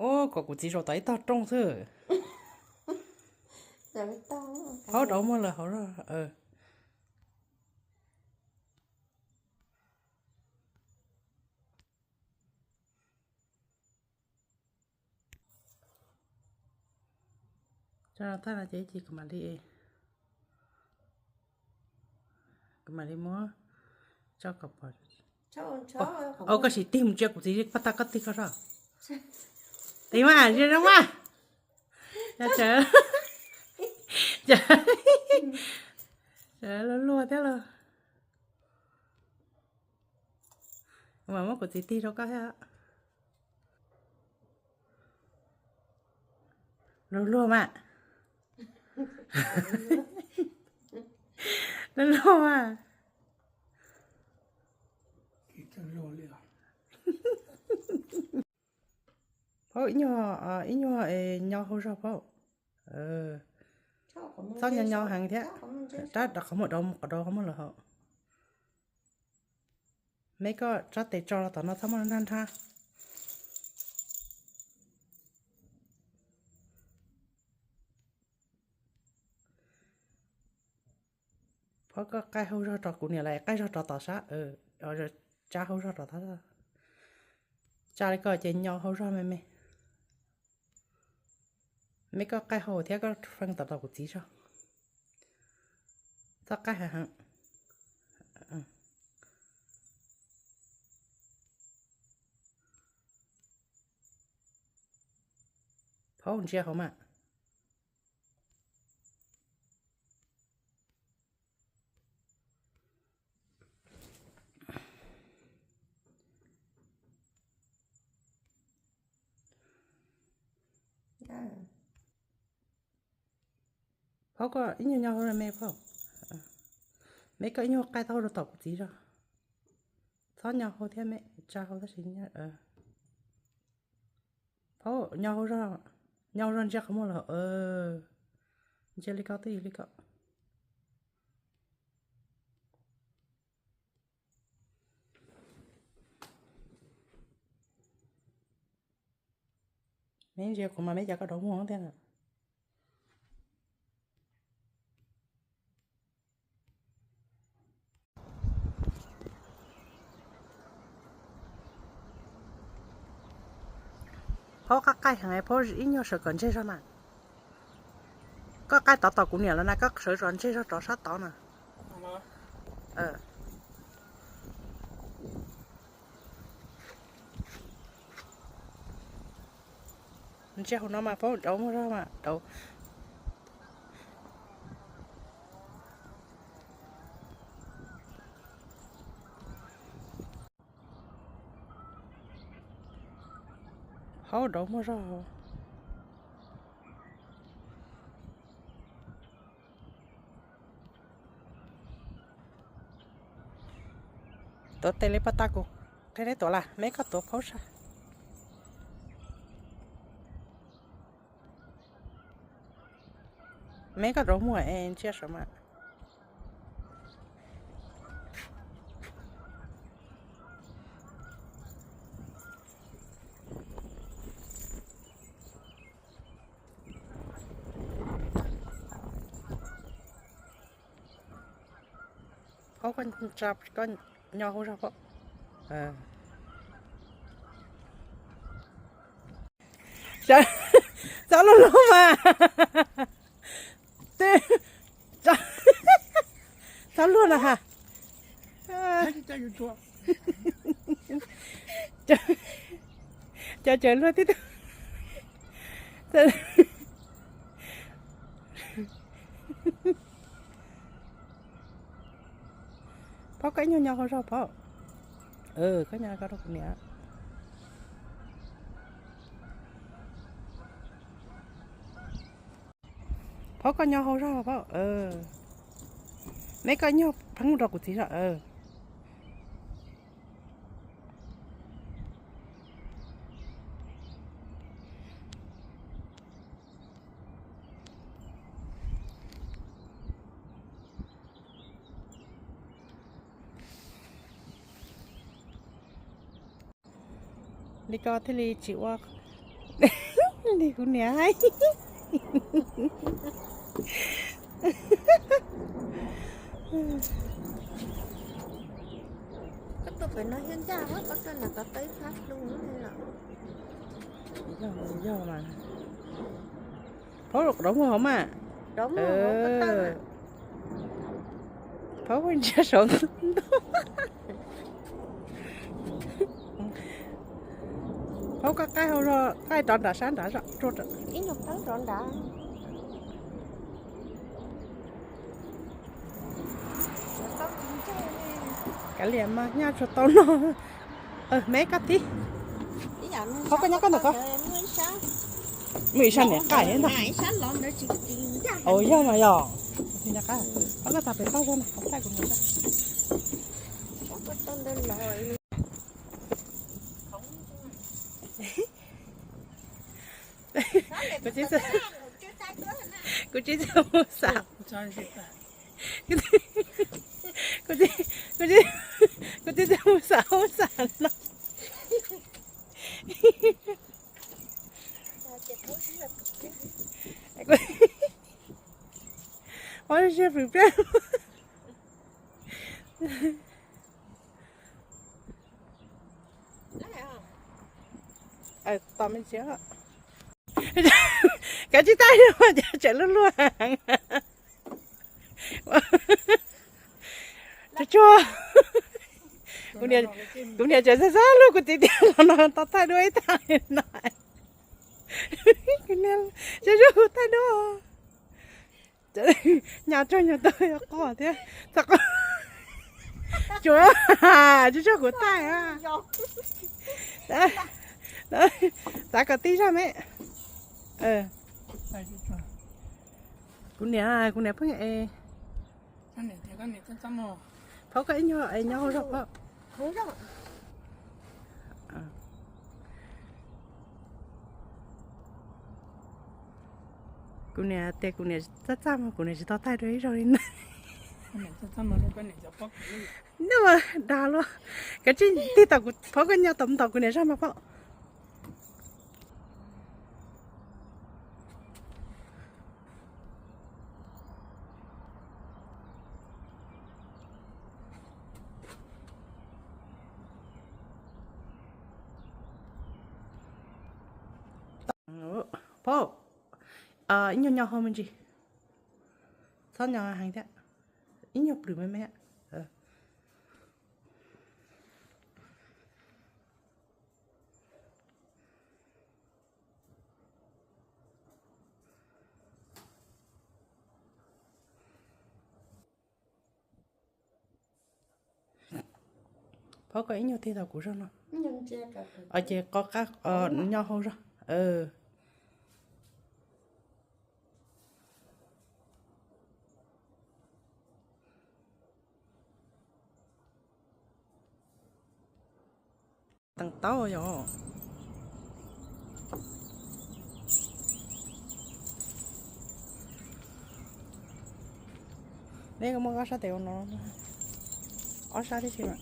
Ub, kom kuv txiv zaum tau ib tog rooj xwb. Hauv rau muag lawm hauv. Tso no tag no ces kuv mam li, kuv mam li muab tso kom pom. Ua koj sim tig mus ntsia kuv txiv paj tag koj tig koj soj. Tig mas, zoo mas. Luag luag thiab los. Mas muab kuv txiv tig rau koj thiab. Luag luag mas. Luag luag mas. Paub ib nyuag, ib nyuag nyo hauv zog paub. Txhob nyo nyo heev thiab. Rab rau qhov muag, rau qhov muag los hauv. Meb koj rab tes tso rau tom no txhob muaj nrhab nrhab. Phob koj qaij hauv zog rau kuv niam lawv qaij zog rau tom sab, tsa hauv zog rau tom. Tsa li ko ces nyo hauv zog me me. Meb koj qaij hauv thiab koj feej tom rau kuv txiv zog. Txhob qaij heev heev. Phob ntsia hauv mas. Phob koj ib nyuag nyo hauv me phob. Meb koj ib nyuag qaij tau rau tom kuv txiv zog. Txhob nyo hauv thiab meb, tsa hauv tab sis. Phob nyo hauv zog, nyo hauv zog ntsia qhov muag los. Ntsia li ko twb yog li ko. Meb ntsia kuv mas meb cas koj rau muag thiab na. Phob koj qaij heev, phob ib nyuag sawv kom ntseg zog mas. Koj qaij tod tom kuv niam lawv na, koj sawv zog ntseg zog rov sab tod na. Ntsia hauv no mas phob rau muag zog mas rau. Hauv rau muag zog. Tuav tes li paj tag kuv qhia neb tuav las, meb koj tuav phaub sab. Meb koj rau muag es ntsia saum mas. Phaub koj tsa koj nyo hauv zog phaub. Txhob luag luag mas. Txhob luag no ha. Cov caws luag tib tug. Phaub koj ib nyuag nyo hauv zog phaub. Koj nyo ko rau kuv niam. Phaub koj nyo hauv zog phaub. Meb koj nyuag pheeb rau kuv txiv zog. Li ko thiaj li tsis ua. Kuv niam hais. Koj tuaj pem no yog ncaj, koj tuaj nram tod tau ib phab dlua los. Yog mas. Phaub rov mus hauv mas. Phaub ntsia saum ntuj. Phaub, koj qaij hauv, qaij rov nram sab nrad, ib nyuag pab rov nrad. Kav liam mas, nyaj tsuas tau no. Me koj tib. Phaub, koj nyob koj ntawm ko. Muaj ib sab niam qaij ntag. Yog mas yog. Phaub, koj tag pem toj zog na, thaij kuv niam. Kuv tsis, kuv tsis txawj mus xav. Kuv tsis, kuv tsis txawj mus xav, mus xav no. Ua siab pwm pliaj. Tos me ntsis. Kav tsij taij, cas tseem luaj luaj heev. Tsuag tsuag. Kuv niam tseem xav xav lub kuv tiv tiag los no tau thaij duab ib tag li no. Kuv niam, tsuag tsuag kuv thaij duab. Nyaj tsuag nyuag tau qos thiab. Tsuag, tsuag tsuag kuv thaij. Xav kom tib zaj me. Kuv niam, kuv niam pheej es. Phaub, koj ib nyuag es nyob hauv zog phaub. Kuv niam tias kuv niam txaj txaj mas kuv niam tsis tau thaij dua ib zaug li na. Nyob mas dag luaj. Kav tsij tig tom kuv, Phaub, koj nyob tom mus tom kuv niam zaj mas Phaub. Phaub, ib nyuag nyo hauv me ntsis. Txhob nyo heev thiab. Ib nyuag plwm me me. Phaub, koj ib nyuag tig tau kuv zog no. Ces qo qab nyob hauv zog. Teev taub yom. Neb koj muaj ob sab tes ua no, ob sab tib si mas.